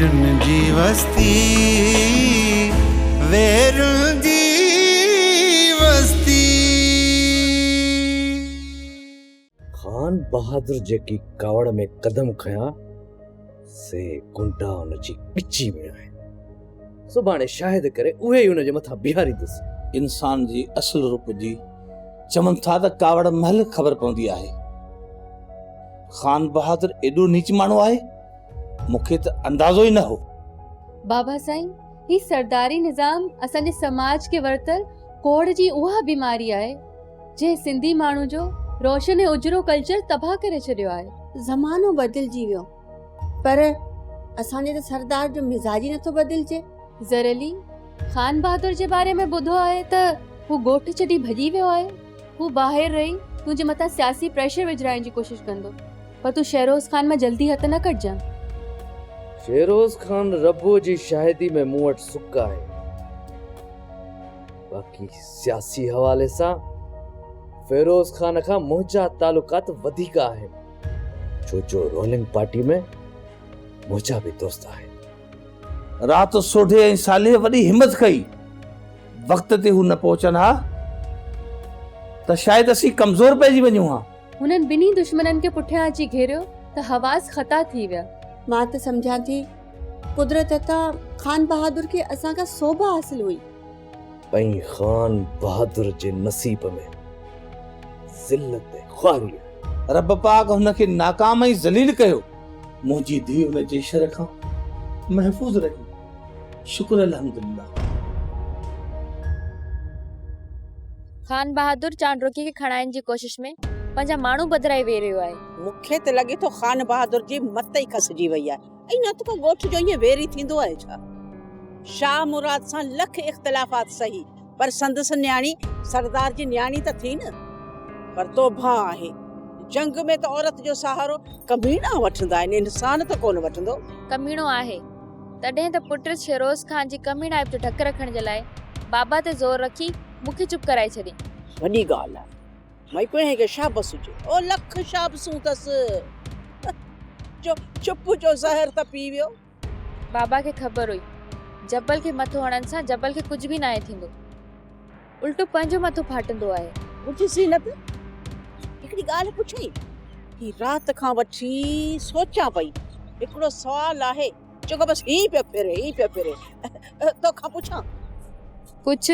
ويرن جي وستي، ويرن جي وستي. خان بهادر جيڪي ڪاوڙ ۾ قدم کنيا، سي ڪنڊا ان جي ڳچي ۾ آهن. سڀاڻي شاهد ڪري اهي ئي ان جي مٿان بيهاريندس. انسان جي اصل روپ جي چون ٿا ته ڪاوڙ مهل خبر پوندي آهي. خان بهادر ايڏو نيچ ماڻهو آهي، مون کي ته اندازو ئي نه هو. بابا سائين، هي سرداري نظام اسان جي سماج کي ورتل ڪوڙهه جي اها بيماري آهي، جنهن سنڌي ماڻهو جو روشن ۽ اجرو ڪلچر تباهه ڪري ڇڏيو آهي. زمانو بدلجي ويو پر اسان جي ته سردار جو مزاج ئي نٿو بدلجي. زر علي، خان بهادر جي باري ۾ ٻڌو آهي ته هو ڳوٺ ڇڏي ڀڄي ويو آهي. هو ٻاهر رهي تنهنجي مٿان سياسي پريشر وجهرائڻ جي ڪوشش ڪندو پر تون شهروز خان مان جلدي هٿ نه ڪڍجان. شهروز خان ربوء جي شاهدي ۾ مون وٽ سڪ آهي. باقي سياسي حوالي سان فيروز خان کان منهنجا تعلقات وڌيڪ آهن ڇو جو رولنگ پارٽي ۾ منهنجا به دوست آهن. رات سوڍي ۽ صالح وڏي همت ڪئي. وقت تي هو نه پهچن ها ته شايد اسين ڪمزور پئجي وڃون ها. هنن ٻنهي دشمنن کي پٺيان اچي گهيريو ته حواس خطا ٿي ويا. مان ته سمجهان ٿي قدرت هٿان خان بهادر کي اسان کان سوڀ حاصل هئي. ۽ خان بهادر جي نصيب ۾ ذلت ۽ خواري آهي. رب پاڪ هن کي ناڪام ۽ ذليل ڪيو. منهنجي ڌيء هن جي شر کان محفوظ رهي. شڪر الحمدلله. خان بهادر چانڊروڪي کي کڻائڻ جي ڪوشش ۾ پنهنجا ماڻهو ٻڌرائي ويهي رهيو آهي. مون کي ته لڳي ٿو خان بهادر جي مت ئي کسجي وئي آهي. ۽ نه ته ڪو ڳوٺ جو ائين ويري ٿيندو آهي ڇا؟ شاهه مراد سان لک اختلافات سهي پر سندس نياڻي سردار جي نياڻي ته ٿي نه. پر توبهه آهي جنگ ۾ ته عورت جو سهارو ڪميڻا وٺندا آهن انسان ته ڪونه وٺندو. ڪميڻو آهي تڏهن ته پٽس شيروز خان جي ڪميڻائپ جو ڍڪ رکڻ جي لاء بابا تي زور رکي مون کي چپ ڪرائي ڇڏي. وڏي ڳالهه آهي. مئي پڻهين کي شابس هجي. او لک شابسون اٿس جو چپ جو زهر ته پي ويو. بابا کي خبر هئي جبل کي مٿو هڻڻ سان جبل کي ڪجهه به ناهي ٿيندو. الٽو پنهنجو مٿو ڦاٽندو آهي. ٻڌ زينت، هڪڙي ڳالهه پڇئي؟ هي رات کان وٺي سوچان پئي. هڪڙو سوال آهي جيڪو بس هيئن پيو ڦري، هيئن پيو ڦري. توکان پڇان؟ پڇ،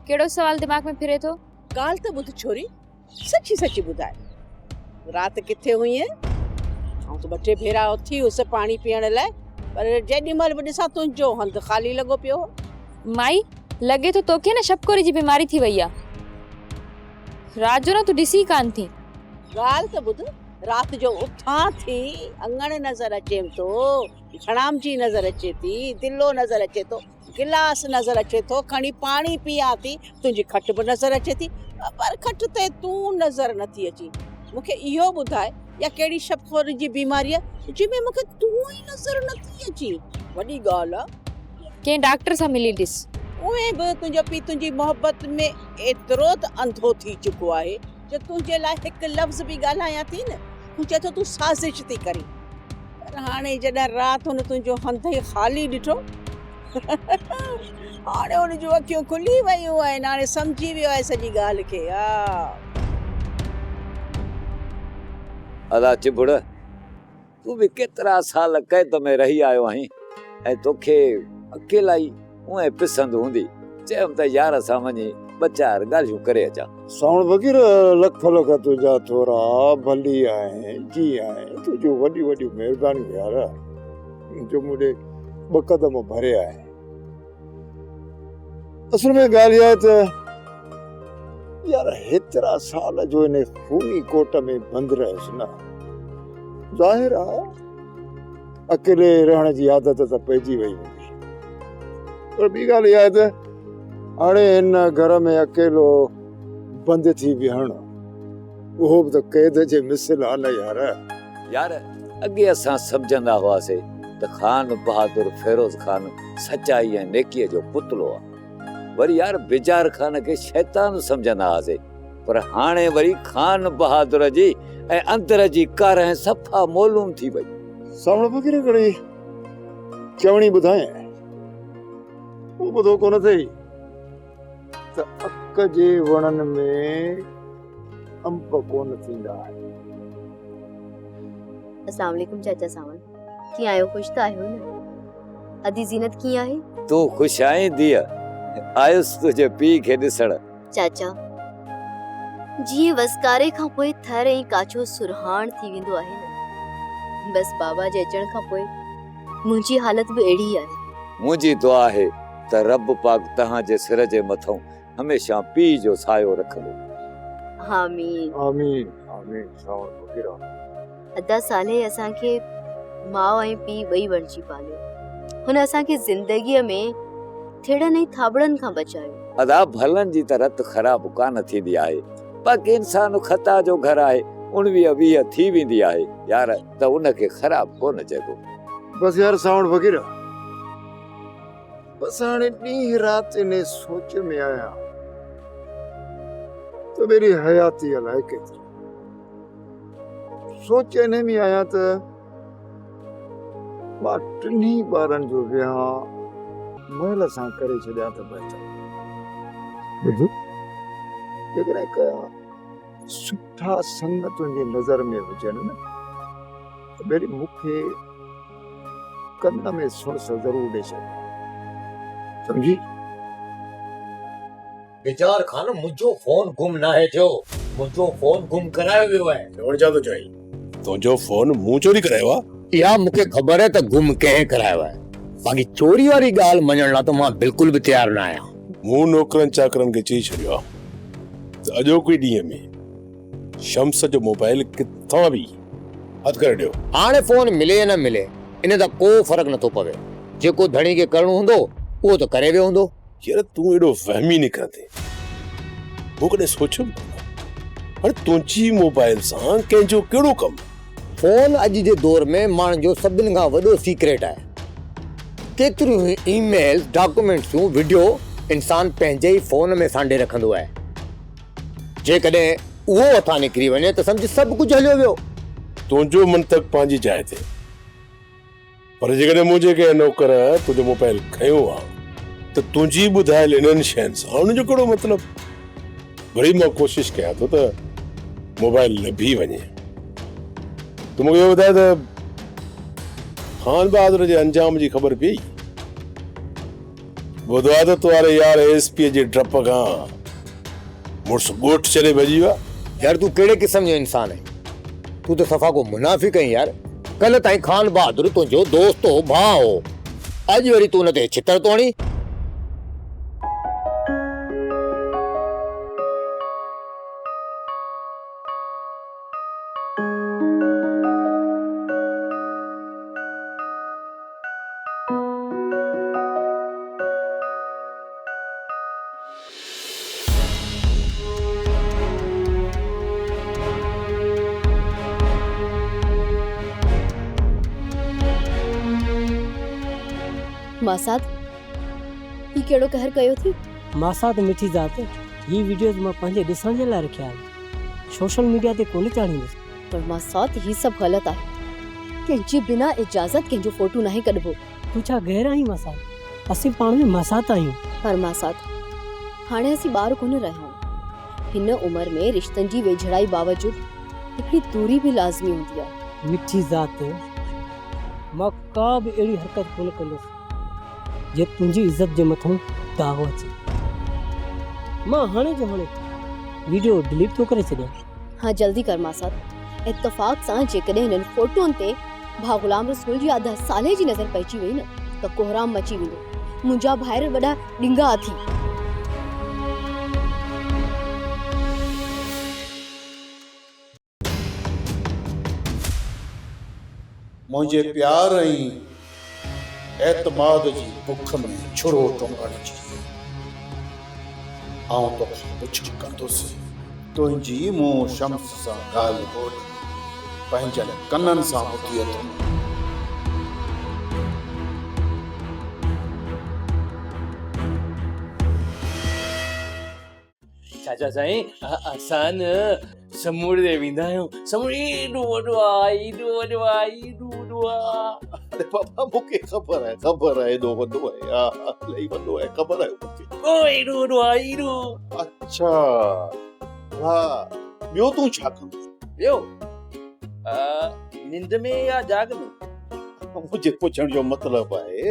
ڪهڙو سوال دماغ ۾ ڦري ٿو؟ ڳالهه ته ٻڌ ڇوري، سچي سچي ٻڌاء، رات ڪٿي هئين؟ آئون ته ٻه ٽي ڀيرا اٿي هيس پاڻي پيئڻ لاء، پر جيڏي مهل به ڏسان تنهنجو هنڌ خالي لڳو پيو هو. مائي، لڳي ٿو توکي نه شپڪوري جي بيماري ٿي وئي آ. رات جو نه تون ڏسين ڪانه ٿي. ڳالهه ته ٻڌ، رات جو اٿان ٿي، اڱڻ نظر اچيم ٿو، گهڻامجي نظر اچي ٿي، دلو نظر اچي ٿو. گلاس نظر اچي ٿو، کڻي پاڻي پيئان ٿي، تنهنجي کٽ به نظر اچي ٿي، پر کٽ تي تون نظر نٿي اچين. مون کي اهو ٻڌاء اها ڪهڙي شبخوري جي بيماري آهي، جنهن ۾ مون کي تون ئي نظر نٿي اچين؟ وڏي ڳالهه آهي. ڪنهن ڊاڪٽر سان ملي ڏس. اونئن به تنهنجو پيء تنهنجي محبت ۾ ايترو ته انڌو ٿي چڪو آهي، جو تنهنجي لاء هڪ لفظ به ڳالهايان ٿي نه، هو چئي ٿو تون سازش ٿي ڪرين. پر هاڻي جڏهن رات هن تنهنجو هنڌ ئي خالي ڏٺو، هاڻي هن جون اکيون کلي ويون آهن، هاڻي سمجهي ويو آهي سڄي ڳالهه کي. ها. ادا چڀڙ، تون به ڪيترا سال قيد ۾ رهي آيو آهين ۽ توکي اڪيلائي اونئين پسند هوندي. چيم ته يار سان وڃي ٻه چار ڳالهيون ڪري اچان. سانوڻ فقير لک لک تنهنجا ٿورا، ڀلي آئين، جي آئين، تنهنجون وڏيون وڏيون مهربانيون يار، جو مون ڏي ٻه قدم ڀري آئين. اصل ۾ ڳالهه اها آهي ته يار هيترا سال جو ان خوني ڪوٽ ۾ بند رهيس نه، ظاهر آ اڪيلي رهڻ جي عادت ته پئجي وئي هوندي. پر ٻي ڳالهه اها آهي ته هاڻي هن گهر ۾ اڪيلو بند ٿي ويهڻ اهو به ته قيد جي مثل آهي نه يار. يار اڳي اسان سمجهندا هئاسي ته خان بهادر فيروز خان سچائي ۽ نيڪيء جو پتلو آهي. وري يار بجار خان کي شيطان سمجهندا هئاسي پر هاڻي وري خان بهادر جي ۽ اندر جي ڪارنهن صفا معلوم ٿي وئي. سانوڻ فقير هڪڙي چوڻي ٻڌايانء، اهو ٻڌو ڪونه اٿئي ته اڪ جي وڻن ۾ انب ڪونه ٿيندا آهن. اسلام عليڪم چاچا ساوڻ، ڪيئن آهيو خوش ته آهيو نه؟ ادي زينت ڪيئن آهي؟ تون خوش آهين ڌيء؟ آيس تنهنجي پيء کي ڏسڻ. چاچا، جيئن وسڪاري کان پوء ٿر ۽ ڪاڇو سرهاڻ ٿي ويندو آهي نه، بس بابا جي اچڻ کان پوء منهنجي حالت به اهڙي ئي آهي. منهنجي دعا آهي ته رب پاڪ توهان جي سر جي مٿئون هميشه پيء جو سايو رکندو. آمين. آمين آمين سانوڻ فقيرا. ادا صالح اسان کي ماء ۽ پيء ٻئي بڻجي پاليو. هن اسان کي زندگيء ۾ ٿيڙن ۽ ٿاٻڙن کان بچايو. ادا ڀلن جي ته رت خراب ڪانه ٿيندي آهي. باقي انسان خطا جو گهر آهي، اڻويهه ويهه ٿي ويندي آهي يار ته ان کي خراب ڪونه چئبو. بس يار سانوڻ فقير بس هاڻي ڏينهن رات انهي سوچ ۾ آهيان ته ميري حياتي الائي ڪيتري. سوچ انهي ۾ آهيان ته مان ٽنهي ٻارن جو ويهان مهل سان ڪري ڇڏيان ته بهتر. ٻڌ، جيڪڏهن ڪا سٺا سڱ تنهنجي نظر ۾ هجن نه ته ٻيلي مون کي ڪن ۾ سڻس ضرور ڏئي ڇڏ. سمجهي؟ بجار خان منهنجو فون گم ناهي ٿيو، منهنجو فون گم ڪرايو ويو آهي. چوڻ ڇا ٿو چاهين؟ تنهنجو فون مون چوري ڪرايو آهي؟ اها مون کي خبر آهي ته گم ڪنهن ڪرايو آهي، باقي چوري واري ڳالهه مڃڻ لاء ته مان بلڪل به تيار نه آهيان. مون نوڪرن چاڪرن کي چئي ڇڏيو آهي ته اڄوڪي ڏينهن ۾ شمس جو موبائل ڪٿان به هٿ ڪري ڏيو. هاڻي فون ملي يا نه ملي ان سان ڪو فرق نٿو پوي، جيڪو ڌڻي کي ڪرڻو هوندو اهو ته ڪري ويو هوندو. يار تون ايڏو وهمي نڪرندين مون ڪڏهن سوچيو به ڪونه. هاڻي تنهنجي موبائل سان ڪنهن جو ڪهڙو ڪم؟ فون اڄ جي دور ۾ ماڻهن جو سڀن کان وڏو سيڪريٽ آهي. ڪيتريون ئي اي ميلز، ڊاڪومينٽسون، وڊيو انسان پنهنجي ئي فون ۾ سانڍي رکندو آهي. جيڪڏهن اهو هٿان نڪري وڃي ته سمجهه سڀ ڪجهه هليو ويو. تنهنجو منطق پنهنجي جاء تي. پر جيڪڏهن منهنجي ڪنهن نوڪر تنهنجو موبائل کنيو آ ته تنهنجي ٻڌايل انهن شين سان ان جو ڪهڙو مطلب؟ وري مان ڪوشش ڪيان ٿو ته موبائل لڀي وڃي. تون مون کي اهو ٻڌاء ته خان بهادر جي انجام جي خبر پيئي؟ ٻڌو آ ته تو واري يار ايس پيء جي ڊپ کان مڙس ڳوٺ ڇڏي ڀڄي ويو آ. يار تون ڪهڙي قسم جو انسان آهين. تون ته صفا ڪو منافق آهين يار. ڪلهه تائين خان بهادر تنهنجو دوست هو، ڀاء هو. اڄ وري تون ان تي ڇتر ٿو هڻين. ماسات هي ڪهڙو قهر ڪيو ٿي؟ ماسات مٺي ذات هي وڊيوز مان پنهنجي ڏسڻ جي لاء رکيا آهن سوشل ميڊيا تي ڪونه چاڙهيندس. پر ماسات هي سڀ غلط آهي ڪنهن جي بنا اجازت ڪنهن جو فوٽو ناهي ڪڍبو. تون ڇا غير آهين ماسات؟ اسين پاڻ ۾ ماسات آهيون. پر ماسات هاڻي اسين ٻار ڪونه رهيا آهيون. هن عمر ۾ رشتن جي ويجهڙائي باوجود هڪڙي دوري به لازمي هوندي آهي. مٺي ذات مان ڪا به اهڙي حرڪت ڪونه ڪندس جي تنهنجي عزت جي مٿان داغ اچي. مان هاڻي جو هاڻي ويڊيو ڊليٽ ٿو ڪري ڇڏيان. ها جلدي ڪر ماسات. اتفاق سان جيڪڏهن هنن فوٽون تي ڀاء غلام رسول جي ادا صالح جي نظر پئجي وئي نه ته ڪوهرام مچي ويندو. منهنجا ڀائر وڏا ڏنگا اٿي. منهنجي پيار ۽ اعتماد جي بک ۾ ڇرو ٽنگڻ جي آئون توکان پڇا ڪندس. تنهنجي مون شمس سان ڳالهه ٻولهه پنهنجن ڪنن سان ٻڌي اٿم. چاچا سائين اسان نه سمنڊ تي ويندا آهيون سمنڊ ايڏو وڏو آهي ايڏو وڏو آهي ايڏو وڏو وڏو آ. اڙي بابا مون کي خبر آهي، خبر آهي ايڏو وڏو آهي. ها ها الاهي وڏو آهي، خبر آهي مون کي. او ايڏو وڏو آ ايڏو. اڇا ها ٻيو تون ڇا ڪندو؟ ٻيو ننڊ ۾ يا جاڳ ۾؟ منهنجي پڇڻ جو مطلب آهي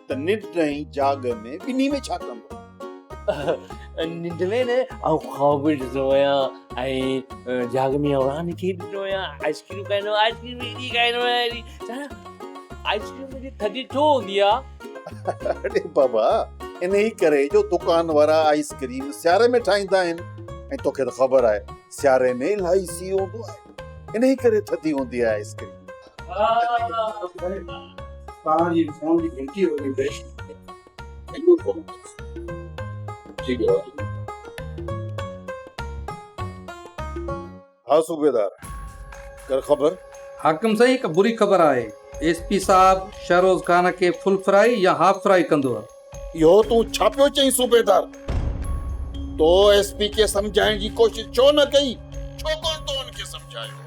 ته ننڊ ۽ جاڳ ۾ ٻنهي ۾ ڇا ڪندو؟ ننڊ ۾ نه آئون خواب ڏسندو آهيان ۽ جاڳ ۾ آئون راند کي ڏسندو آهيان، آئس ڪريم کائيندو آهيان، آئس ڪريم ايڏي کائيندو آهيان ايڏي. آئس ڪريم ايڏي ٿڌي ڇو هوندي آهي؟ اڙي بابا انهي ڪري جو دڪان وارا آئس ڪريم سياري ۾ ٺاهيندا آهن ۽ توکي ته خبر آهي سياري ۾ الاهي سيء هوندو آهي انهي ڪري ٿڌي هوندي آهي آئس ڪريم. توهان جي فون جي گهنٽي وڳي پئي. ها صوبيدار ڪر خبر. حاڪم سائين هڪ بري خبر آهي ايس پي صاحب شهروز خان کي فل فرائي يا هاف فرائي ڪندو. اهو تون ڇا پيو چئين صوبيدار؟ تو ايس پي کي سمجهائڻ جي ڪوشش ڇو نه ڪئي؟ ڇو ڪونه تو ان کي سمجهايو؟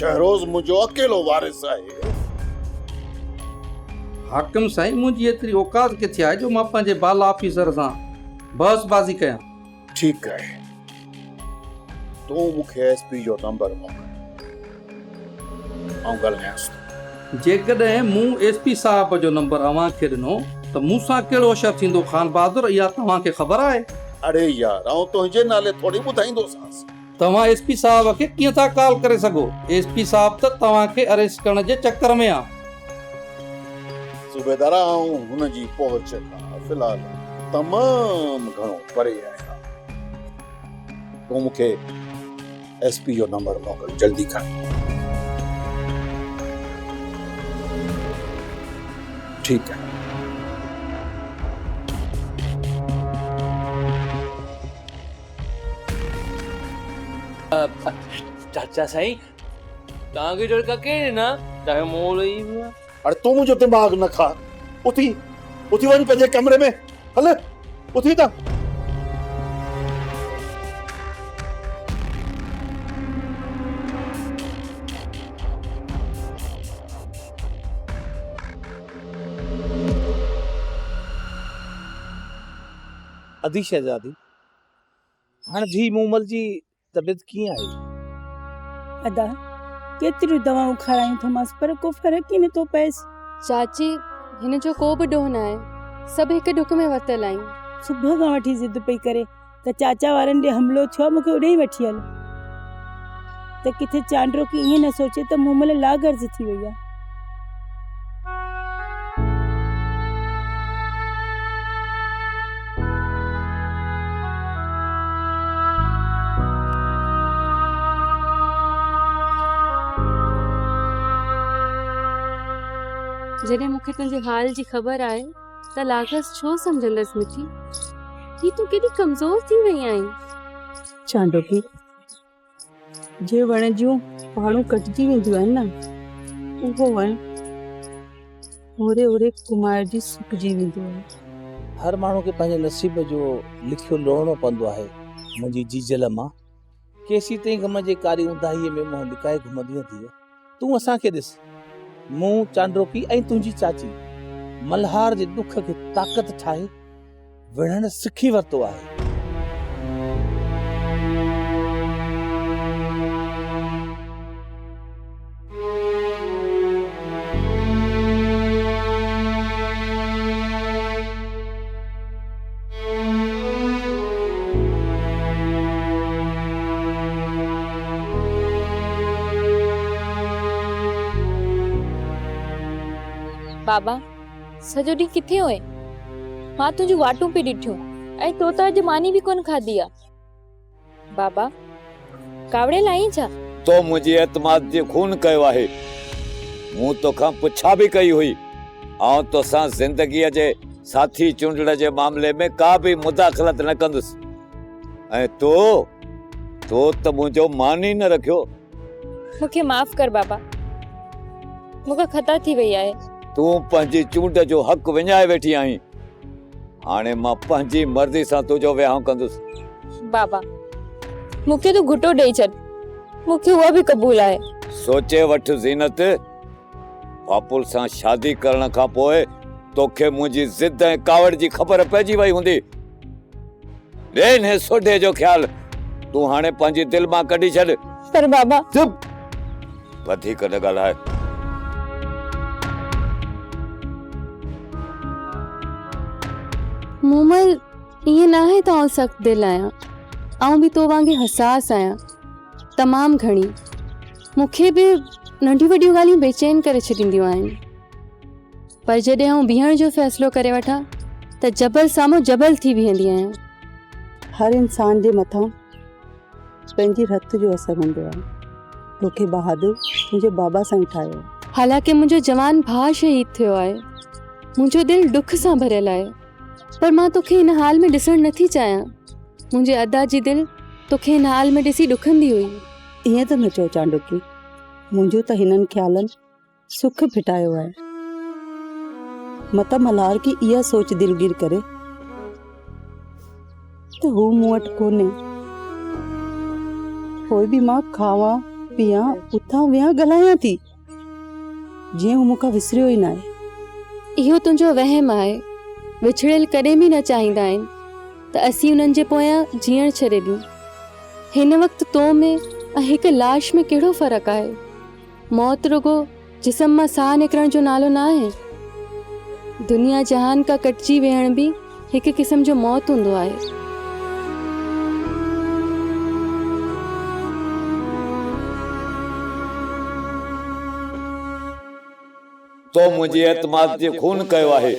شهروز منهنجو اڪيلو وارث آهي. حاڪم سائين منهنجي ايتري اوقات ڪٿي آهي جو مان پنهنجي بالا آفيسر سان بحث بازي ڪيان. ٺيڪ آهي تون مون کي ايس پي جو نمبر موڪل آئون ڳالهايانس ٿو. جيڪڏهن مون ايس پي صاحب جو نمبر اوهان کي ڏنو ته مون سان ڪهڙو حشر ٿيندو خان بهادر اها توهان کي خبر آهي؟ اڙي يار آئون تنهنجي نالي ٿوري ٻڌائيندوسانس. توهان ايس پي صاحب کي ڪيئن ٿا ڪال ڪري سگهو؟ ايس پي صاحب ته توهان کي اريسٽ ڪرڻ جي چڪر ۾ آ. صوبيدار آئون هن جي پهچ کان في الحال تمام گهڻو پري آهيان. تون مون کي ايس پي جو نمبر موڪل جلدي ڪر. ٺيڪ آهي. چاچا سائين توهان کي جهڙڪا ڪنهن ڏنا؟ توهان مول ئي هئا. اڙي تون منهنجو دماغ نه کاء. اٿي اٿي وڃ پنهنجي ڪمري ۾ هل اٿي هتان. ادي شهزادي هاڻ ڌيء مومل جي طبيعت ڪيئن آهي؟ ادا، ڪيتريون دوائون کارايون ٿومانس پر ڪو فرق ئي نٿو پئيس. چاچي، هن جو ڪو به ڏوهه ناهي، سڀ هڪ ڍڪ ۾ ورتل آهيون. صبح کان وٺي ضد پئي ڪري ته چاچا وارن ڏي حملو ٿيو آهي، مون کي اوڏانهن وٺي هل. ته ڪٿي چانڊروڪي ائين نه سوچي ته مومل لاغرض ٿي وئي آهي. جڏهن مون کي تنهنجي حال جي خبر آهي ته لاغرض ڇو سمجهندس مٺي؟ هي تون ڪيڏي ڪمزور ٿي وئي آهين. چانڊوڪي، جنهن وڻ جون پاڙون ڪٽجي وينديون آهن نه، اهو وڻ هوري هوري ڪمائجي سڪجي ويندو آهي. هر ماڻهو کي پنهنجي نصيب جو لکيو لوڙڻو پوندو آهي. منهنجي جيجل مان ڪيسيتائين غم جي ڪاري اونداهيء ۾ منهن لڪائي گهمندينء ڌيء؟ تون اسان کي ڏس، مون، چانڊوڪي ۽ تنهنجي چاچي ملهار جي ڏک کي طاقت ٺاهي وڙهڻ سکي ورتو آهي. بابا سڄو ڏينهن ڪٿي هئين؟ مان تنهنجون واٽون پئي ڏٺيون ۽ تو ته اڄ ماني به ڪونه کاڌي آ. بابا ڪاوڙيل آهين ڇا؟ تو منهنجي اعتماد جي خون ڪيو آهي. مون توکان پڇا به ڪئي هئي. آئون توسان زندگيء جي ساٿي چونڊڻ جي معاملي ۾ ڪا به مداخلت نه ڪندس. ۽ تو، تو ته منهنجو مان ئي نه رکيو. مون کي معاف ڪر بابا. مون کان خطا ٿي وئي آهي. تون پنهنجي چونڊ جو حق وڃائي ويٺي آهين. هاڻي مان پنهنجي مرضي سان تنهنجو وهانء ڪندس. بابا، مون کي تون گهٽو ڏئي ڇڏ. مون کي اها به قبول آهي. سوچي وٺ زينت. ڦاپل سان شادي ڪرڻ کان پوء توکي منهنجي ضد ۽ ڪاوڙ جي خبر پئجي وئي هوندي. ڏي انهي سوڍي جو خيال تون هاڻي پنهنجي دل مان ڪڍي ڇڏ. پر بابا. چپ! وڌيڪ نه ڳالهاء. مومل، ائين ناهي ته آئون سخت دل آهيان. آئون به تو وانگي حساس آهيان. تمام گهڻي. مون کي به ننڍيون وڏيون ڳالهيون بيچين ڪري ڇڏينديون آهن. پر جڏهن آئون بيهڻ جو فيصلو ڪري وٺان ته جبل سامهون جبل ٿي بيهندي آهيان. هر انسان جي مٿان پنهنجي رت جو اثر هوندو آهي. توکي بهادر تنهنجي بابا سائين ٺاهيو آهي. حالانڪه منهنجو جوان ڀاء شهيد ٿيو آهي. منهنجو دل ڏک سان ڀريل آهي. پر مان توکي هن حال ۾ ڏسڻ نٿي چاهيان. منهنجي ادا جي دل توکي هن حال ۾ ڏسي ڏکندي هئي. ائين ته نه چئو چانڊوڪي. منهنجو ته هنن خيالن سک ڦٽايو آهي. متان ملهار کي اها سوچ دلگير ڪري ته هو مون وٽ ڪونهي. پوء به مان کاوان، پيان، اٿان ويهان ڳالهايان ٿي. جيئن هو مون کان وسريو ئي ناهي. اهو تنهنجو وهم آهي. وڇڙيل ڪڏهن به نه چاهيندا آهن ته اسين انهن جي پويان جيئڻ ڇڏي ڏيون. هن وقت تو ۾ ۽ هڪ لاش ۾ ڪهڙو فرق آهي؟ موت رڳو جسم مان ساهه نڪرڻ جو نالو ناهي. دنيا جهان کان ڪٽجي ويهڻ به هڪ قسم جو موت هوندو آهي. تو منهنجي اعتماد جي خون ڪيو آهي.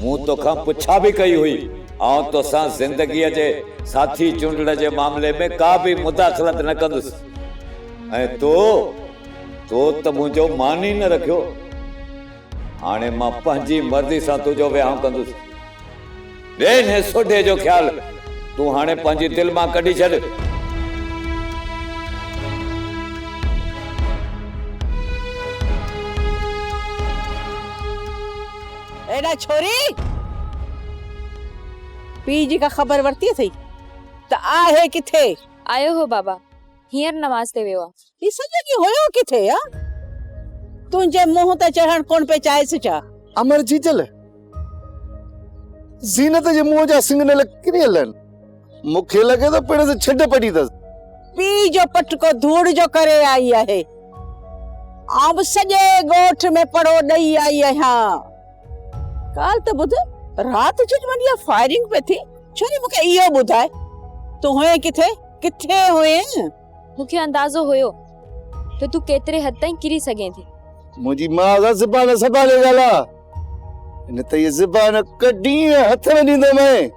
مون توکان پڇا به ڪئي هئي. آئون توسان زندگيء جي ساٿي چونڊڻ جي معاملي ۾ ڪا به مداخلت نه ڪندس. ۽ تو، تو ته منهنجو مان ئي نه رکيو. هاڻي مان پنهنجي مرضي سان تنهنجو وهانء ڪندس. ڏي انهيء سوڍي جو خيال تون هاڻي پنهنجي دل مان ڪڍي ڇڏ. ايڏا ڇوري! پيء جي ڪا خبر ورتي اٿئي ته آهي ڪٿي؟ آيو هو بابا، هينئر نماز تي ويو آ. هي سڄو ڏينهن هيو ڪٿي ها؟ تنهنجي منهن تي چڙهڻ ڪونه پئي چاهيس ڇا؟ امر جيجل، زينت جي منهن جا سگنل ڪريل آهن. مون کي لڳي ٿو پڻس ڇڍ پٽي اٿس. پيء جو پٽڪو ڌوڙ جو ڪري آئي آهي. آئون به سڄي ڳوٺ ۾ پڙهو ڏئي آئي آهيان. ڳالهه ته ٻڌ، رات جو وڃي اها فائرنگ پئي ٿي. ڇوري مون کي اهو ٻڌاء، تون هئين ڪٿي؟ ڪٿي هئين؟ مون کي اندازو هيو ته تون ڪيتري حد تائين ڪري سگهين ٿي. منهنجي ماء سان زبان سنڀالي ڳالهاء، نه ته هيء زبان ڪڍي ۽ هٿ ۾ ڏيندومانء،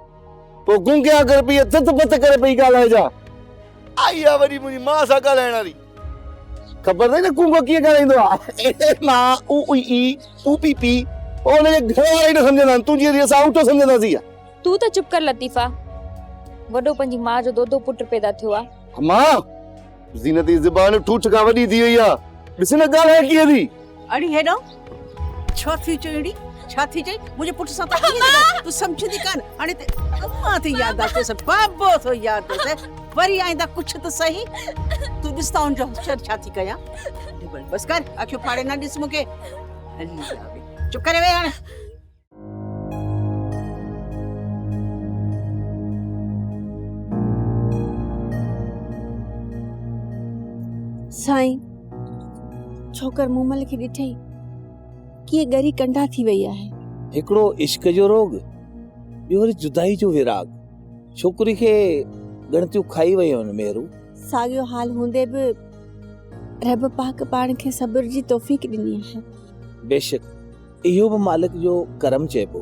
پوء گونگيان ڪري پئي ٿت پت ڪري پئي ڳالهائجان. آئي آ وري منهنجي ماء سان ڳالهائڻ واري. خبر اٿئي نه گونگو ڪيئن ڳالهائيندو آ، اي ماء، او اي اي، او پي پي، پوء ان جي گهر وارا ئي نه سمجهندا آهن، تون جيئن ٿي اسان آئوٽو سمجهنداسين. تون ته چپ ڪر لطيفا، وڏو پنهنجي ماء جو دودو پٽ پيدا ٿيو آ. امان، زينت جي زبان ٺوٺ کان وڏي ٿي وئي آ، ڏس نه ڳالهائي ڪيئن ٿي. اڙي هيڏانهن ڇو ٿي چئين اڙي ڇا ٿي چئين منهنجي پٽ سان ته ائين نه ڳالهاء تون سمجهندي ڪانه هاڻي ته امان ٿي ياد اچيس بابو ٿو ياد اچيس وري آئنده ڪڇ ته سهي تون ڏس ته ان جو حشر ڇا ٿي ڪيان بس ڪر اکيون ڦاڙي نه ڏس مون کي هلي چپ ڪري ويهه هاڻي. سائين ڇوڪر مومل کي ڏٺئي ڪيئن ڳري ڪنڊا ٿي وئي آهي. هڪڙو عشق جو روڳ، ٻيو وري جدائي جو ويراڳ. ڇوڪري کي ڳڻتيون کائي ويون آهن مهرو. ساڳيو حال هوندي به رب پاڪ پاڻ کي صبر جي توفيق ڏني آهي. بيشڪ اهو به مالڪ جو ڪرم چئبو.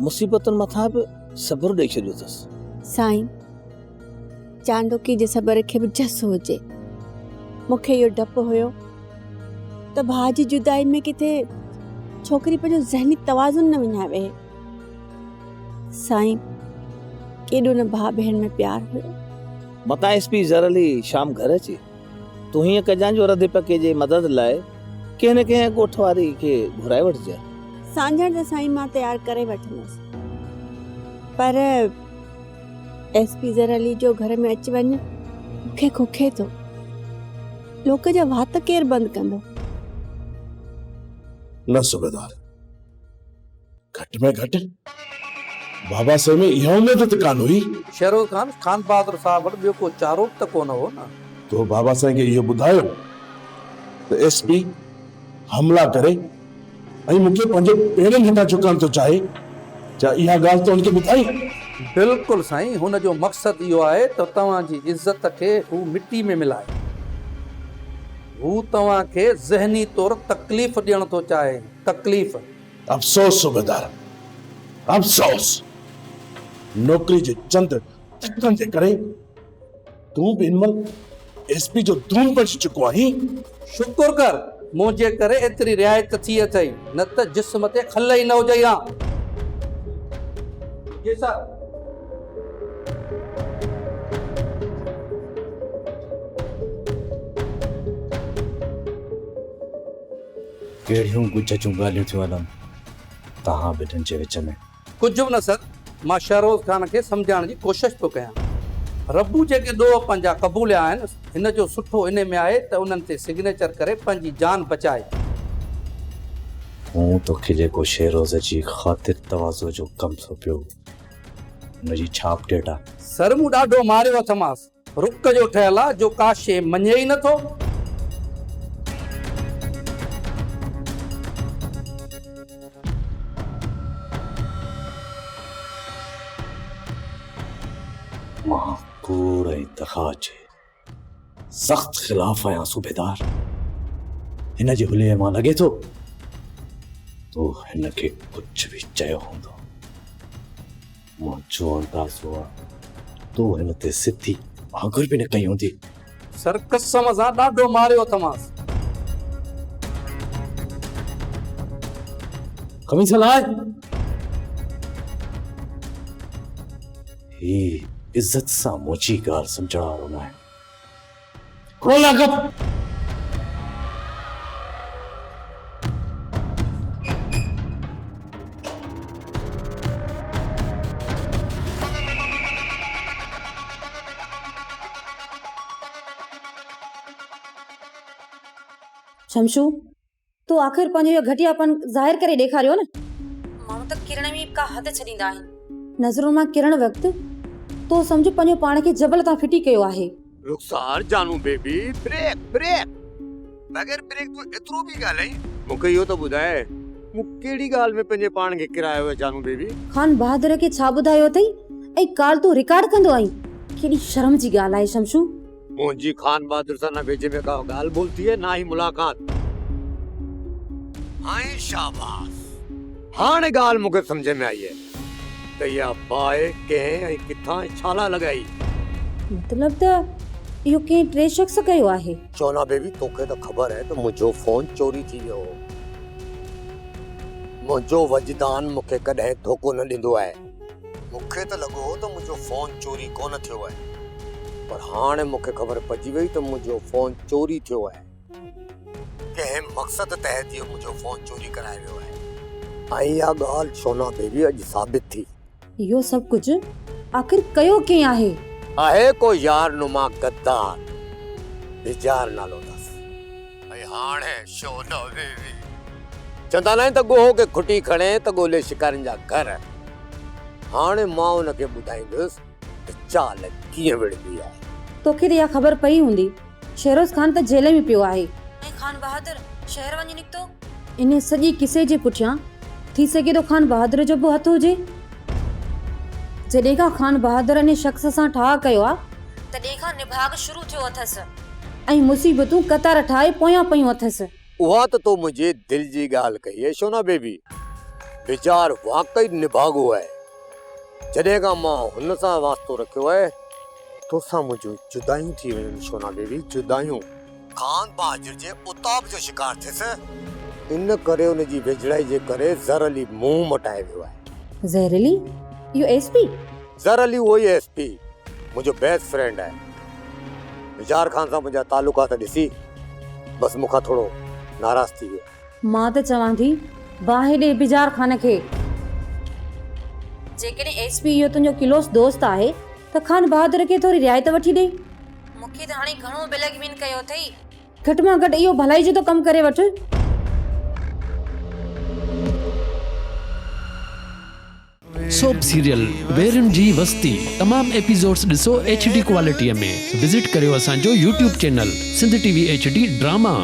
مصيبتن مٿان به صبر ڏئي ڇڏيو اٿس. سائين، چانڊوڪي جي صبر کي به جس هجي. مون کي اهو ڊپ هيو ته ڀاء جي جدائي ۾ ڪٿي ڇوڪري پنهنجو ذهني توازن نه وڃائي ويهي. سائين، ڪيڏو نه ڀاء ڀيڻ ۾ پيار هيو. متان ايس پي زر علي شام گهر اچي. تون هيئن ڪجان جو رڌي پڪي جي مدد لاء ڪنهن نه ڪنهن ڳوٺ واري کي گهرائي وٺجان. سانجهڻ ته سائين مان تيار ڪري وٺندس پر ايس پي زر علي جو گهر ۾ اچ وڃ مون کي کوکي ٿو. لوڪ جا وات ڪير بند ڪندو؟ نه صوبيدار، گهٽ ۾ گهٽ بابا سائين ۾ اها اميد ته ڪانه هئي. شهروز خان، خان بهادر صاحب وٽ ٻيو ڪو چارو به ته ڪونه هو نه. تو بابا سائين کي اهو ٻڌايو ته ايس پي حملا ڪري ۽ مون کي پنهنجي پيرن هيٺان جهڪائڻ ٿو چاهي، ڇا اها ڳالهه تو هن کي ٻڌائي؟ بلڪل سائين، هن جو مقصد اهو آهي ته توهان جي عزت کي هو مٽي ۾ ملائي. هو توهان کي ذهني طور تڪليف ڏيڻ ٿو چاهي، تڪليف. افسوس صوبيدار، افسوس! نوڪري جي چند ٽڪن جي ڪري تون به هن مهل ايس پي جو دون بڻجي چڪو آهين. شڪر ڪر منهنجي ڪري ايتري رعايت ٿي اٿئي، نه ته جسم تي کل ئي نه هجئي ها. جي سر. ڪهڙيون ڳجهه جون ڳالهيون ٿيون هلن توهان ٻنهين جي وچ ۾؟ ڪجهه به نه سر، مان شهروز خان کي سمجهائڻ جي ڪوشش پيو ڪيان. ربو جيڪي ڏوهه پنهنجا قبوليا آهن، هن جو سٺو انهي ۾ آهي ته انهن تي سگنيچر ڪري پنهنجي جان بچائي. مون توکي جيڪو شهروز جي خاطر تواضع جو ڪم سونپيو هو، ان جي ڇا اپڊيٽ آ؟ سر مون ڏاڍو ماريو اٿمانس. رڪ جو ٺهيل آ جو ڪا شيء مڃي ئي نٿو. مان ڪوڙ ۽ دغا جي سخت خلاف آهيان صوبيدار. هن جي حليي مان لڳي ٿو تو هن کي ڪجهه به چيو هوندو. منهنجو اندازو آ تو هن تي سڌي آڱر به نه ڪئي هوندي. سر قسم سان ڏاڍو ماريو اٿمانس. قميص لاهه. هي عزت سان منهنجي ڳالهه سمجهڻ وارو ناهي. کول لاڪپ. شمشو، تو آخر پنهنجو اهو گهٽياپن ظاهر ڪري ڏيکاريو نه. ماڻهو ته ڪرڻ ۾ به ڪا حد ڇڏيندا آهن. نظرن مان ڪرڻ وقت تو سمجهه پنهنجو پاڻ کي جبل تان ڦٽي ڪيو آهي. رخسار جانو بيبي بريڪ بريڪ بغير بريڪ تون ايترو به ڳالهائين. مون کي اهو ته ٻڌاء مون ڪهڙي ڳالهه ۾ پنهنجي پاڻ کي ڪرايو آهي جانو بيبي. خان بهادر کي ڇا ٻڌايو اٿئي ۽ ڪالهه تون رڪارڊ ڪندو آهين ڪيڏي شرم جي ڳالهه آهي شمشو. منهنجي خان بهادر سان نه ويجهي ۾ ڪا ڳالهه ٻولهه ٿي آهي نه ئي ملاقات. هائين شاباس هاڻي ڳالهه مون کي سمجهه ۾ آئي آهي ته اها باهه ڪنهن ۽ ڪٿان ۽ ڇا لاء لڳائي. مطلب ته اهو ڪنهن ٽئين شخص ڪيو آهي. چونا بيبي توکي ته خبر آهي ته منهنجو فون چوري ٿي ويو هو. منهنجو وجدان مون کي ڪڏهن ڌوڪو نه ڏيندو آهي. مون کي ته لڳو هو ته منهنجو فون چوري ڪونه ٿيو آهي پر هاڻي مون کي خبر پئجي وئي ته منهنجو فون چوري ٿيو آهي. ڪنهن مقصد تحت اهو منهنجو فون چوري ڪرائي ويو آهي ۽ اها ڳالهه شونا بيبي اڄ ثابت ٿي. اهو سڀ ڪجهه آخر ڪيو ڪنهن آهي؟ آهي ڪو يار نما غدار بجار نالو اٿس. ۽ هاڻي شونا بيبي چوندا ناهن ته ڳوهه کي کٽي کڻي ته ڳولي شڪارين جا گهر. هاڻي مان ان کي ٻڌائيندس ته چال ڪيئن وڙهبي آهي. توکي ته اها خبر پئي هوندي، شهروز خان ته جيل ۾ پيو آهي. ۽ خان بهادر شهر وڃي نڪتو. انهيء سڄي قصي جي پٺيان ٿي سگهي ٿو خان بهادر جو به هٿ هجي. جڏهن کان خان بهادر انهيء شخص سان ٺاهه ڪيو آ. تڏهن کان نڀاڳ شروع ٿيو اٿس. ۽ مصيبتون قطار ٺاهي پويان پيون اٿس. اها ته تو منهنجي دل جي ڳالهه ڪئي اي شونا بيبي. بجار واقعي نڀاڳو آهي. جڏهن کان مان هن سان واسطو رکيو آهي، توسان منهنجون جدايون ٿي ويون آهن شونا بيبي، جدايون. خان بهادر جي عتاب جو شڪار ٿيس، ان ڪري ان جي ويجهڙائي جي ڪري زر علي منهن مٽائي ويو آهي. زهر علي؟ اهو ايس پي؟ زر علي اهو ئي ايس پي منهنجو بيسٽ فرينڊ آهي. بجار خان سان منهنجا تعلقات ڏسي بس مون کان ٿورو ناراض ٿي ويو. مان ته چوان ٿي باهه ڏي بجار خان کي. جيڪڏهن ايس پي اهو تنهنجو ڪلوز دوست آهي ته خان بهادر کي ٿوري رعايت وٺي ڏي. مون کي ته هاڻي گهڻو بليڪ ميل ڪيو اٿئي. گهٽ مان گهٽ اهو ڀلائي جو ته ڪم ڪري وٺ. سوپ سيريل ويرين جي وستي تمام ايپيسوڊز ڏسو ايڇ ڊي ڪوالٽي ۾ وزٽ ڪريو اسان جو YouTube channel Sindh T V H D drama.